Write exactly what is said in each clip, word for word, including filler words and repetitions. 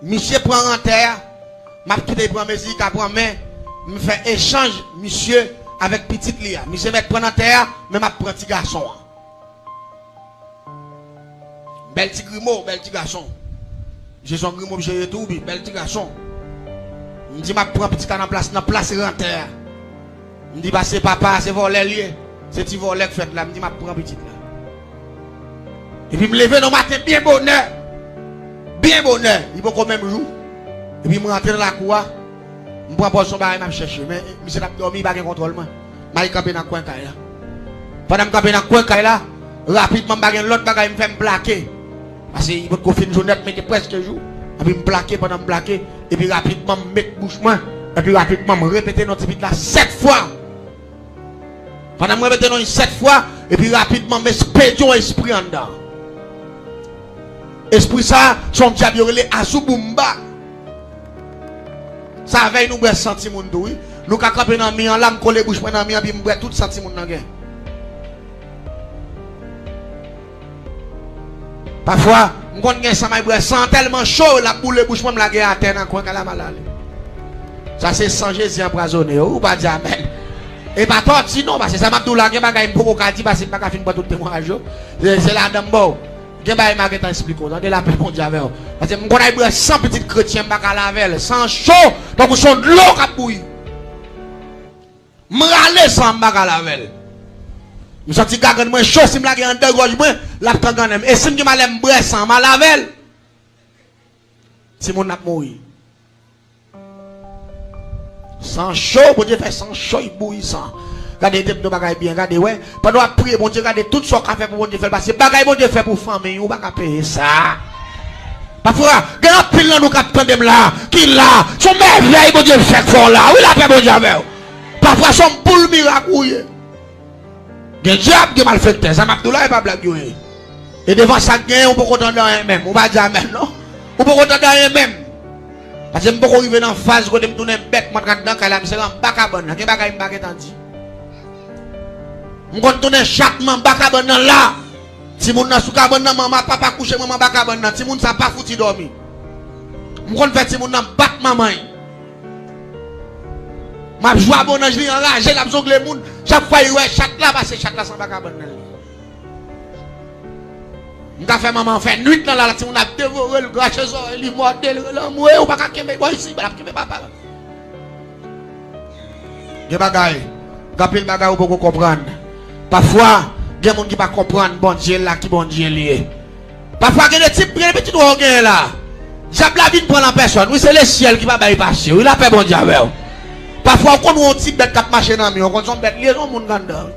Misye pran nan tè a, m ap kite l pran mezi, l ka pran, men m fè echanj misye avèk pitit li a. Misye mèt pran nan tè a, men m ap pran ti gason an. Bèl ti grimo, bèl ti gason. Misye se yon grimo, misye ye tou, wi, bèl ti gason. M di m ap pran pitit la nan plas, nan plas rantè a. M di, pase papa a, se vòlè l ye. Se ti vòlè k fèt la. M di, m ap pran pitit la. Epi m leve nan maten byen bonè. Byen bonè. Li poko menm jou. Epi m rantre nan lakou a. M pran pòz se yon bagay m ap chèche. Men misye t ap dòmi, li pa gen kontwòl mwen. M al kanpe nan kwen kay la. Pandan m kanpe nan kwen kay la, rapidman m pa gen lòt bagay m fè, m plake. Paske li potko fin jou nèt, men te prèske jou. Epi m plake, pandan m plake, epi rapidman m met bouch mwen, epi rapidman m repete non ti pitit la sèt fwa. Pandan m repete non li sèt fwa, epi rapidman m espede yon espri anndan. Espri sa a, se yon dyab yo rele Azouboumba. Sa vèy nou bwè san timoun tou, wi. Nou ka kanpe nan mi an la, m kole bouch mwen nan mi an, epi m bwè tout san timoun nan gen. Pafwa, m konn gen san, m al bwè san an tèlman cho, l ap boule bouch mwen, m lage atè nan kwen kay la, m al ale. Sa se san Jezi anpwazonnen yo, wi, ou pa di amèn. E pa tòti non, paske sa m ap di w la, gen bagay m poko ka di, paske m pa ka fin pran tout temwayaj yo. Se, se ladan m ba w. Gen bagay m a gentan esplike w, tande, lapè Bondye avè w. Paske m konn al bwè san pitit kretyen, m pa ka lave l. San cho, tankou se yon dlo k ap bouyi. M rale san, m pa ka lave l. M santi gagann mwen cho, si m lage anndan gòj mwen, l ap kangannen m. E si m gen malè m bwè san, m a lave l. Timoun ap mouri. San cho, Bondye fè san cho, li bouyi san. Gade, te m di w bagay byen, gade, wè. Pandan w ap priye Bondye, gade tout sa w ka fè pou Bondye fè l, paske bagay Bondye fè pou fanmiy ou, ou pa ka peye sa. Pafwa, gen anpil nan nou k ap tande m la, ki la, se yon mèvèy Bondye fè k fè w la. Wi, lapè Bondye avè w. Pafwa, se yon boul mirak ou ye. Gen dyab, gen malfektè. Sa m ap di w la, e pa blag yo ye. E devan sa k genyen, ou poko tande anyen menm. Ou pa di amèn, non. Ou poko tande anyen menm. Paske m poko rive nan faz kote m tounen bèt, m antre anndan kay la, m sere anba kabann nan. Gen bagay m pa gentan di. M konn tounen chat, m anba kabann nan la. Timoun nan sou kabann nan, manman, papa kouche, manman anba kabann nan. Timoun sa pa fouti dòmi. M konn fè timoun nan bat manman l. M ap jwe a bon anj, li anraje, l ap zongle moun. Chak fwa li wè chat la pase, chat la se anba kabann nan li. M ka fè manman fè nwit lan la, timoun ap devore l, krache zòrèy li, mòde l, rele anmwe, ou pa ka kenbe bò isi, l ap kenbe papa l. Gen bagay, gen anpil bagay ou poko konprann. Pafwa, gen moun ki pa konprann Bondye la, ki Bondye l ye. Pafwa gen de tip, gen de pitit ou wè w genyen la. Dyab la vin pran l an pèsòn. Wi, se lesyèl ki pa bay pase. Wi, lapè Bondye avè w. Pafwa ou konn wè yon ti bèt k ap mache nan mi, ou konn se yon bèt li ye, se yon moun k anndan.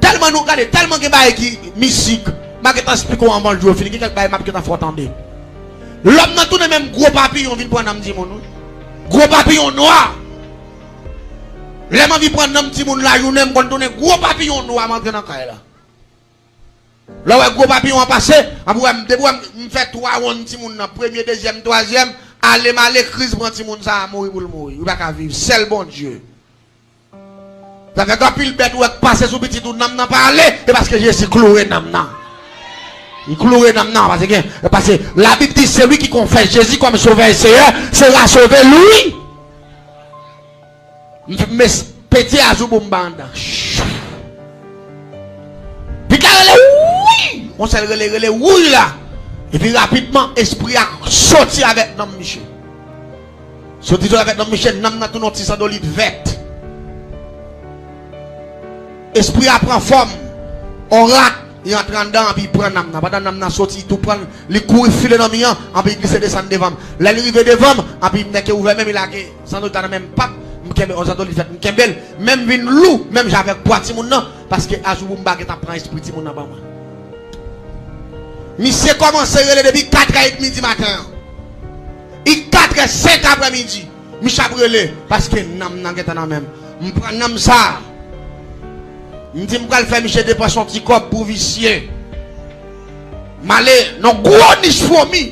Tèlman nou gade, tèlman gen bagay ki mistik. M a gentan esplike w anvan jou yo fini, gen kèk bagay m ap gentan fè w tande. Lòm nan tounen menm gwo papiyon vin pran nanm timoun, wi. Gwo papiyon nwa. Lè m anvi pran nanm timoun lajounen, m konn tounen gwo papiyon nwa, m antre nan kay la. Lè w wè gwo papiyon an pase, anpi w wè m, depi w wè m, m fè twa wonn timoun nan, premye, dezyèm, twazyèm, ale m ale, kriz pran timoun sa a, mouri pou l mouri. Li pa ka viv, sèl Bondye. Sa fè gen anpil bèt ou wè k pase sou pitit ou, nanm nan pa ale, e paske Jezi kloure nanm nan. Li kloure nanm nan, paske gen, paske Labib di, celui qui confesse Jésus comme Sauveur et Seigneur sera sauvé, lui. M, m pete Azouboumba anndan. Pitit la rele, wouy! Yon sèl rele, rele, wouy la! Epi rapidman, espri a soti avèk nanm misye. Soti, soti avèk nanm misye, nanm nan tounen yon ti zandolit vèt. Espri a pran fòm yon rat, li antre anndan, anpi li pran nanm nan. Pandan nanm nan soti, li tou pran l, li kouri file nan mi an, anpi li glise desann devan m. Lè li rive devan m, anpi m nèke ouvè men m, li lage zandolit la nan men m, pap, m kenbe, yon zandolit vèt, m kenbe l, men m vin lou, menm jan avèk pwa timoun nan, paske Azouboumba gentan pran espri timoun nan ban mwen. Misye kòmanse rele depi katrè edmi di maten an. Li katrè, senk aprèmidi. Misye ap rele, paske nanm nan gentan nan men m. M pran nanm sa a. M di m pral fè misye depanse yon ti kòb pou visye. M ale nan gwo nich fwomi.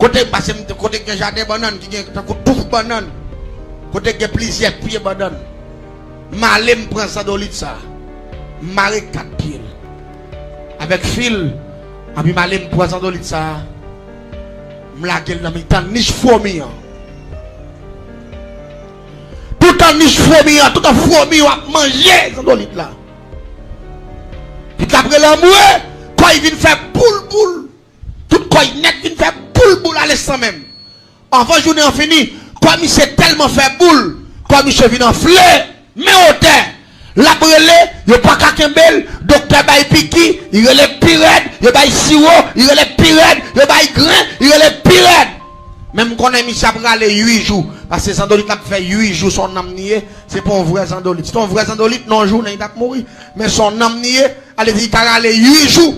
Kote, paske m, kote gen jaden bannann, ki gen tankou touf bannann. Kote gen plizyè pye bannann. M ale, m pran zandolit sa a. M mare kat pye l. Avèk fil, anpi m ale, m pran zandolit sa a. M lage l nan mitan nich fwomi an. Toutan nich fwomi an, toutan fwomi yo ap manje zandolit la. Pitit la ap rele anmwe, kò y vin fè boul boul. Tout kò y nèt vin fè boul boul alenstan menm. Anvan jounen an fini, kò misye tèlman fè boul, kò misye vin anfle, men otè. L ap rele, yo pa ka kenbe l, doktè bay piki, li rele pi rèd, yo bay siwo, li rele pi rèd, yo bay grenn, li rele pi rèd. Men m konnen misye ap rale uit jou, paske zandolit la ap fè uit jou, se yon nanm li ye, se pa yon vrè zandolit. Si te yon vrè zandolit, nan yon jounen li t ap mouri, men se yon nanm li ye, ale di li ka rale uit jou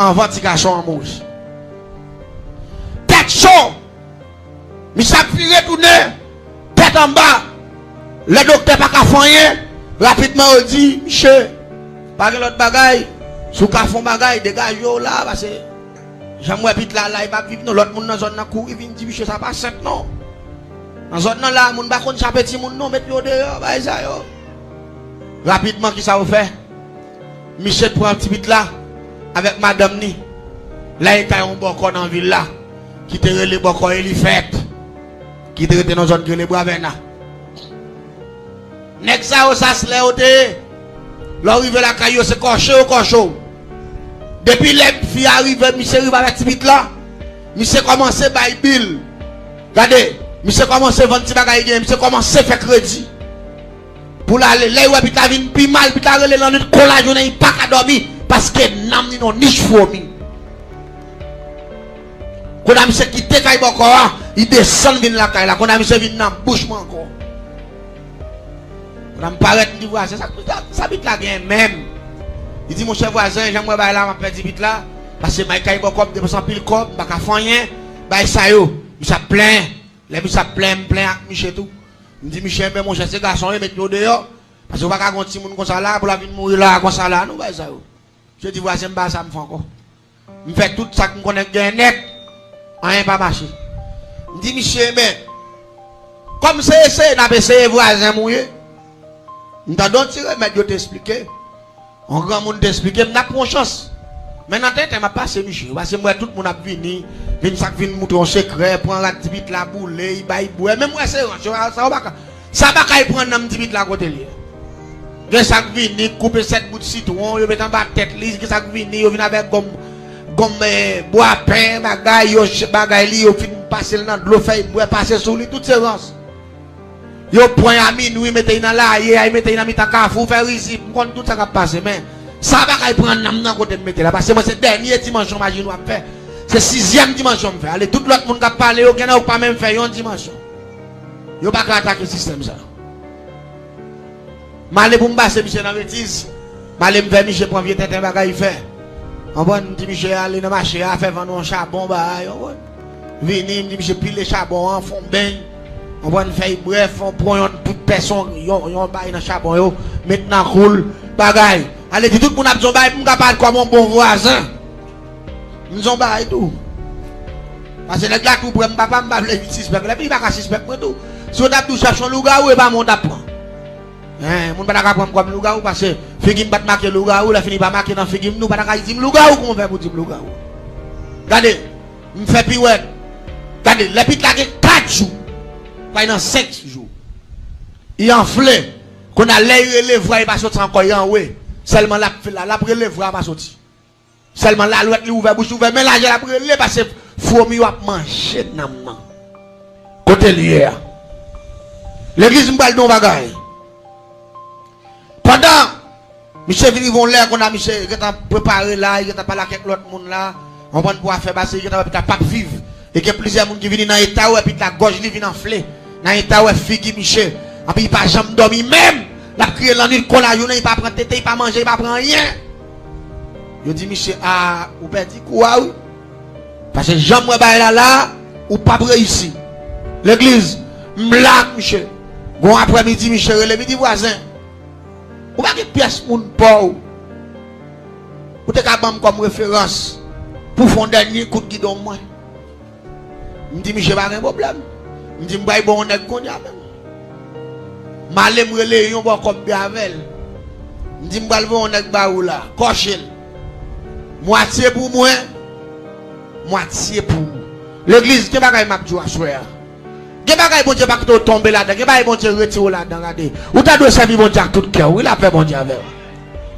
anvan ti gason an mouri. Tèt cho! Misye ap vire tounen, tèt anba. Lè doktè pa ka fè anyen, rapidman yo di, misye, pa gen lòt bagay. Si w ka fè yon bagay, degaje w la, paske jan m wè pitit la la, li p ap viv non. Lòt moun nan zòn nan kouri vin di, misye, sa pa senp non. Nan zòn nan la, moun pa konn chape timoun non, met yo deyò, bagay sa yo. Rapidman, kisa yo fè? Misye pran ti pitit la avèk madanm ni, l al kay yon bòkò nan vil la, ki te rele bòkò Elifèt, ki te rete nan zòn ki rele Bwavèna. Nèg sa yo, sa se lè yo te ye. Lè w rive lakay yo, se kòche yo kòche w. Depi lè fi a rive, misye rive avèk ti pitit la, misye kòmanse bay bil. Gade, misye kòmanse vann ti bagay li genyen, misye kòmanse fè kredi. Pou l ale, lè l wè pitit la vin pi mal, pitit la rele lannuit kon lajounen, li pa ka dòmi, paske nanm li nan nich fwomi. Kounye a misye kite kay bòkò a, li desann vin lakay la. Kounye a misye vin nan bouch mwen ankò. Kounye a m parèt, m di vwazen, sa, sa, sa pitit la genyen menm? Li di, monchè vwazen, jan m wè bagay la, m ap pèdi pitit la, paske m al kay bòkò, m depanse anpil kòb, m pa ka fè anyen, bagay sa yo. Misye ap plenyen. Lè misye ap plenyen, m plenyen ak misye tou. M di misye, enben monchè, se gason yo, met yo deyò. Paske ou pa ka gen yon timoun konsa la, pou l ap vin mouri la, konsa la, non, bagay sa yo. Misye di, vwazen, m pa sa m fè ankò. M fè tout sa k m konnen k genyen nèt, anyen pa mache. M di misye, enben, kòm se eseye n ap eseye, vwazen m ou ye. M tande yon ti remèd yo te esplike. Yon granmoun te esplike m, n ap pran yon chans. Men nan tenten, m ap pase misye. Paske m wè tout moun ap vini, vin sa k vin moutre yon sekrè, pran rad ti pitit la, boule, li bay bwè. Men m wè se rans, yo, sa yo pa ka, sa pa ka pran nanm ti pitit la kote l ye. Gen sa k vini, koupe sèt bout sitwon, yo met anba tèt li, gen sa k vini, yo vin avèk gonm, gonm, eh, bwapen, bagay, yo ch-, bagay li, yo fin pase l nan dlo, fè l bwè, pase sou li, tout se rans. Yo pran y a minwi, mete y nan laye, y a mete y nan mitan kafou, fè rizib. M konn tout sa k ap pase, men sa pa ka pran nanm nan kote m mete la, paske mwen se dènye dimansyon Majinou ap fè. Se sizyèm dimansyon m fè. Ale, tout lòt moun k ap pale yo, gen nan yo k pa menm fè yon dimansyon. Yo pa ka atake sistèm sa. M ale pou m pase misye nan betiz. M ale m fè misye pran vye tenten bagay fè. Konprann? M di misye ale nan mache a, fè vann yon chabon bagay, konprann? Vini, m di misye pile chabon an, fè yon beny. Konprann? Fè l bwè, fè yon, pran yon bout pèson, yon, yon bagay nan chabon yo, met nan kou l, bagay. Ale di tout moun ap di yon bagay pou m ka parèt kòm yon bon vwazen. M di yon bagay tou. Paske nèg la tou prè m, papa, m pa vle vin sispèk. Lè li pa ka sispèk mwen tou. Si yo t ap di w chache yon lougawou, e pa mwen w t ap pran. Hein, moun pa ta ka pran m kòm lougawou, paske figi m pa t make lougawou, lè fini pa make nan figi m, nou pa ta ka di m lougawou, kòman w fè pou di m lougawou? Gade, m fè piwèt. Gade, lè pitit la gen kat jou, pral nan senk jou. Li anfle. Kounye a, lè li rele vwa, li pa soti ankò, li anwe. Sèlman l ap fè la, l ap rele vwa, pa soti. Sèlman lalwèt li ouvè bouch li ouvè, men lajè l ap rele, paske fwomi yo ap manje nanm nan. Kote l ye a? Legliz, m pral di w yon bagay. Pandan misye vin rive yon lè, kounye a misye gentan prepare la, li gentan pale ak kèk lòt moun la, konprann pou afè pase, li gentan wè pitit la p ap viv. E gen plizyè moun ki vini nan eta yo, wè pitit la gòj li vin anfle. Nan eta yo, wè figi misye. Anpi li pa janm dòmi menm. L ap kriye lannwit kon lajounen, li pa pran tete, li pa manje, li pa pran anyen. Yo di misye, a, ou pèdi kou a wi. Paske jan m wè bagay la la, ou p ap reyisi. Legliz, m la ak misye. Gon aprèmidi, misye rele m, li di, vwazen, ou pa gen pyès moun pa w, ou te ka ban m kòm referans pou fè yon dènye kout gidon mwen? M di, misye, pa gen pwoblèm. M di, m pral ba w yon nèg kounye a menm. M ale, m rele yon bòkò, m byen avè l. M di, m pral voye yon nèg ba ou la. Kòche l. Mwatye pou mwen, mwatye pou ou. Legliz, gen bagay m ap di w aswè a. Gen bagay Bondye pa kite w tonbe ladan. Gen bagay Bondye retire w ladan, gade. Ou ta dwe sèvi Bondye ak tout kè w. Wi, l ap fè Bondye avè w.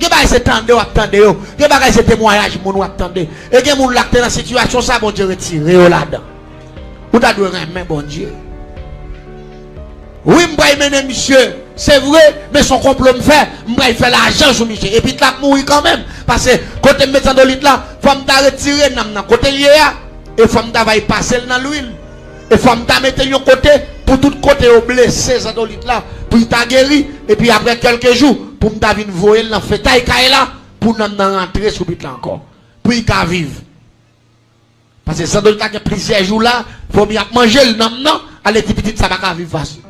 Gen bagay se tande w ap tande yo. Gen bagay se temwayaj moun w ap tande. E gen moun la k te nan sitiyasyon sa, Bondye retire yo ladan. Ou ta dwe renmen Bondye. Wi, m pral mennen misye. Se vre, men se yon konplo m fè. M pral fè lajan sou misye. Epi l ap mouri kanmenm. Paske kote m met zandolit la, fò m ta retire nanm nan kote l ye a. E fò m ta va pase l nan lwil. E fò m ta mete l yon kote pou tout kote yo blese zandolit la, pou l ta geri. Epi apre kèlke jou, pou m ta vin voye l nan fetay kay la, pou nanm nan rantre sou pitit la ankò. Pou l ka viv. Paske zandolit la gen plizyè jou la, fomi ap manje l, nanm nan, ale di pitit sa pa ka viv fasil.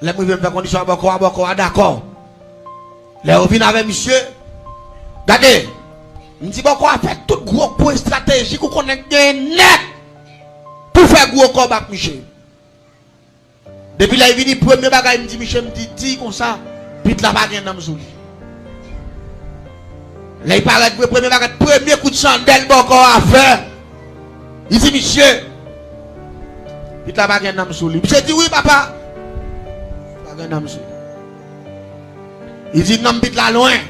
Lè m rive m fè kondisyon a bòkò a, bòkò a dakò. Lè yo vin avè misye, gade, m di bòkò a fè tout gwo kou estratejik ou konnen k genyen nèt pou fè gwo kòb ak misye. Depi lè l vini, premye bagay m di misye, m di, di konsa, pitit la pa gen nanm sou li. Lè l parèt vre, premye bagay, premye kout chandèl bòkò a fè. Li di misye, pitit la pa gen nanm sou li. Misye di, wi, papa. Pa gen nanm sou li. Li di, nanm pitit la lwen.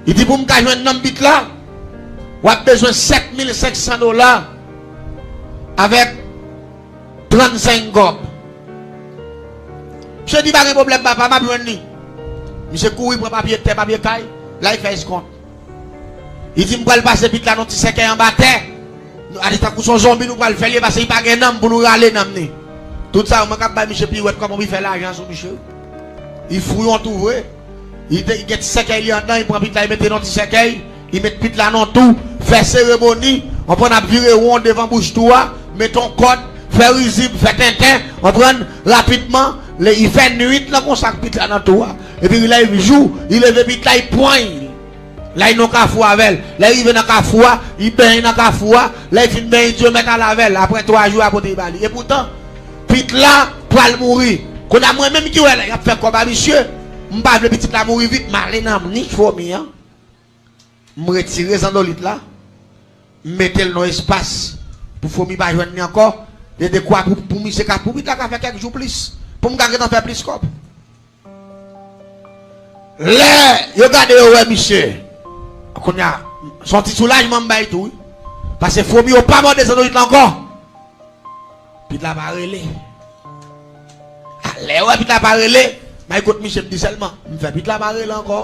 Li di, pou m ka jwenn nanm pitit la, w ap bezwen sèt mil senk san dola avèk trannsenk kòb. Misye di, pa gen pwoblèm, papa, m ap jwenn li. Misye kouri pran papye tè, papye kay, la l fè eskont. Li di, m pral pase pitit la nan ti sèkèy anba tè. Nou, ale tankou se yon zonbi nou pral fè l ye, paske li pa gen nanm pou nou rale nanm ni. Tout sa, mwen k ap bay misye piwèt, kòman pou l fè lajan sou misye. Li fou yon tou vre. Li te, li gen ti sèkèy li anndan, li pran pitit la, li mete nan ti sèkèy, li met pitit la nan tou, fè seremoni, konprann, ap vire won devan bouch tou a, met yon kòd, fè rizib, fè tenten, konprann, rapidman, li fè nwit lan konsa ak pitit la nan tou a. Epi li leve jou, li leve pitit la, li pran l. L al nan kafou avè l. Lè l rive nan kafou a, li benyen nan kafou a. Lè l fin benyen, Dye mèt al avè l. Apre twa jou, a pote l ba li. Epoutan, pitit la pral mouri. Kounye a, mwen menm ki wè y ap fè kòb a misye, m pa vle pitit la mouri vit, m ale nan nich fomi an. M retire zandolit la. M mete l nan espas pou fomi pa jwenn li ankò. Li dekwa pou, pou misye ka, pou pitit la ka fè kèk jou plis. Pou m ka gentan fè plis kòb. Lè yo gade, yo wè misye. Kounye a, se yon ti soulajman m bay tou, wi. Paske fomi yo pa mòde zandolit la ankò. Pitit la pa rele. A, lè yo wè pitit la pa rele, m al kot misye, m di sèlman, m fè pitit la pa rele ankò.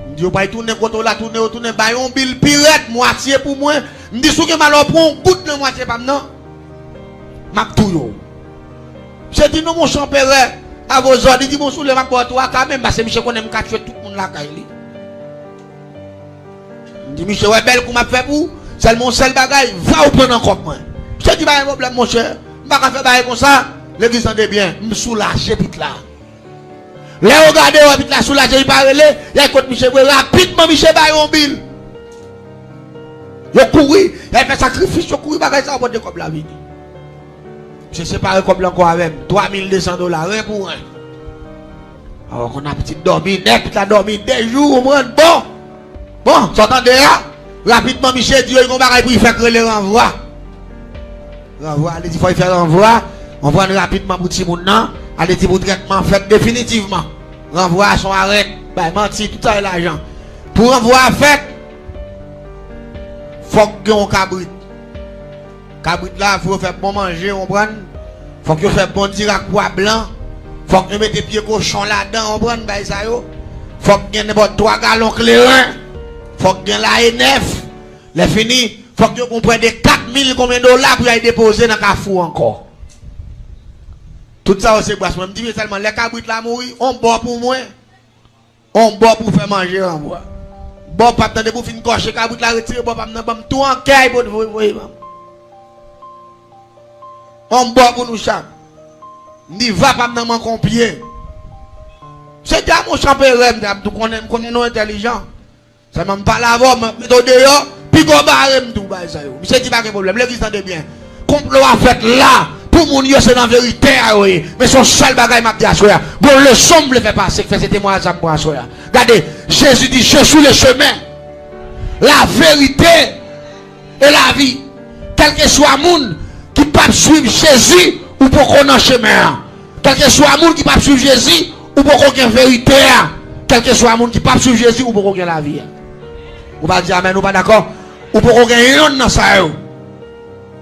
M di, yo pral tounen kote w la, tounen, yo tounen, bay yon bil pi rèd, mwatye pou mwen. M di, si w gen malè, w pran yon gout nan mwatye pa m nan. M ap touye w. Misye di, non, monchè anperè, a vo zòd. Li di, bon, si w vle, m ap ba w twa ka menm, paske misye konnen m ka tchwe tout moun lakay li. M di, misye, wè bèl kou m ap fè pou ou, sèlman yon sèl bagay, va ou pran nan kòb mwen. Misye di, pa gen pwoblèm, monchè, m pa ka fè bagay konsa, legliz tande byen, m soulaje pitit la. Lè yo gade, yo wè pitit la soulaje, li pa rele, y al kot misye vre, rapidman, misye ba yo yon bil. Yo kouri, y al fè sakrifis, yo kouri, bagay sa yo pote kòb la vini. Misye separe kòb la ankò avè m. Twa mil de san dola, ren pou ren. Awa, konn apetit dòmi nèt, pitit la dòmi de jou, ou konprann? Bon! Bon, sa w tande a? Rapidman, misye di yo, li gon bagay pou li fè k rele ranvwa. Ranvwa, li di fò li fè ranvwa, ranvwa rapidman pou timoun nan, ale di pou trètman fèt definitivman. Ranvwa a se yon arèt, bay manti, tout sa yo lajan. Pou ranvwa a fèt, fòk gen yon kabrit. Kabrit la, fò yo fè bon manje, w konprann? Fòk yo fè bon diri ak pwa blan. Fòk yo mete pye kochon ladan, w konprann, bay sa yo. Fòk gen nenpòt twa galon kleren. Fòk gen laye nèf. Lè fini, fòk yo gon prè de kat mil konbyen dola pou y al depoze nan kafou ankò. Tout sa yo se bras mwen. M di, men sèlman lè kabrit la mouri, on bò pou mwen. On bò pou fè manje ranvwa. Bò pa m nan, depi w fin kòche kabrit la, retire bò pa m nan, ban m tou an kèy pou voye voye ban m. On bò pou nou chak. M di, va pa m nan manke on pye. Se di a monchè anperè, m di, ap tou konnen, m konnen nou entèlijan. Sèlman m pale avè w, m mete w deyò, piga w bare m tou bay sa yo. Misye di pa gen pwoblèm, legliz tande byen. Konplo a fèt la, pou moun yo se nan verite a yo ye. Men se yon sèl bagay m ap di aswè a. Gon leson m vle fè pase, k fè se temwayaj sa m pran aswè a. Gade, Jezi di, je suis le chemin, la vérité et la vie. Kèlkeswa moun ki p ap swiv Jezi, ou poko nan chemen an. Kèlkeswa moun ki p ap swiv Jezi, ou poko gen verite a. Kèlkeswa moun ki p ap swiv Jezi, ou poko gen lavi a. Ou pa di amèn, ou pa dakò? Ou poko gen yonn nan sa yo.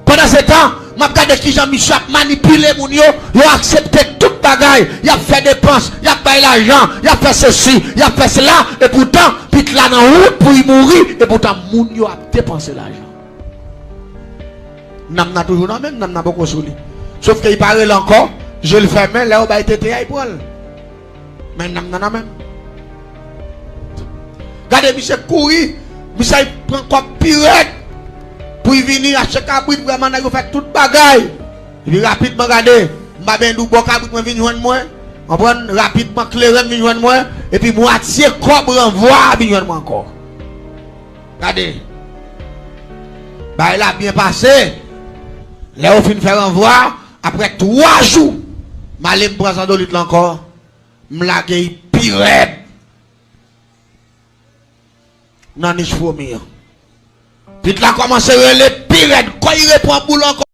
Pandan se tan, m ap gade kijan misye ap manipile moun yo, yo aksepte tout bagay, y ap fè depans, y ap bay lajan, y ap fè sesi, y ap fè sela, epoutan, pit la nan wout pou l mouri, epoutan moun yo ap depanse lajan. Nanm nan toujou nan men l, nanm nan poko sou li. Sof ke li pa rele ankò, je l fèmen, lè yo bay tete a, li pran l. Men nanm nan nan men l. Gade misye kouri, misye pran kòb pi rèd pou l vini achte kabrit, vrèman nèg yo fè tout bagay. Epi rapidman gade, m pa benyen di w bò kabrit mwen vin jwenn mwen. Konprann? Rapidman kleren vin jwenn mwen, epi mwatye kòb ranvwa a vin jwenn mwen ankò. Gade. Bagay la byen pase. Lè yo fin fè ranvwa, apre twa jou, m ale m pran zandolit la ankò. M lage l pi rèd nan nich fwomi an. Pit la kòmanse rele pi rèd. Kò l repran boul ankò.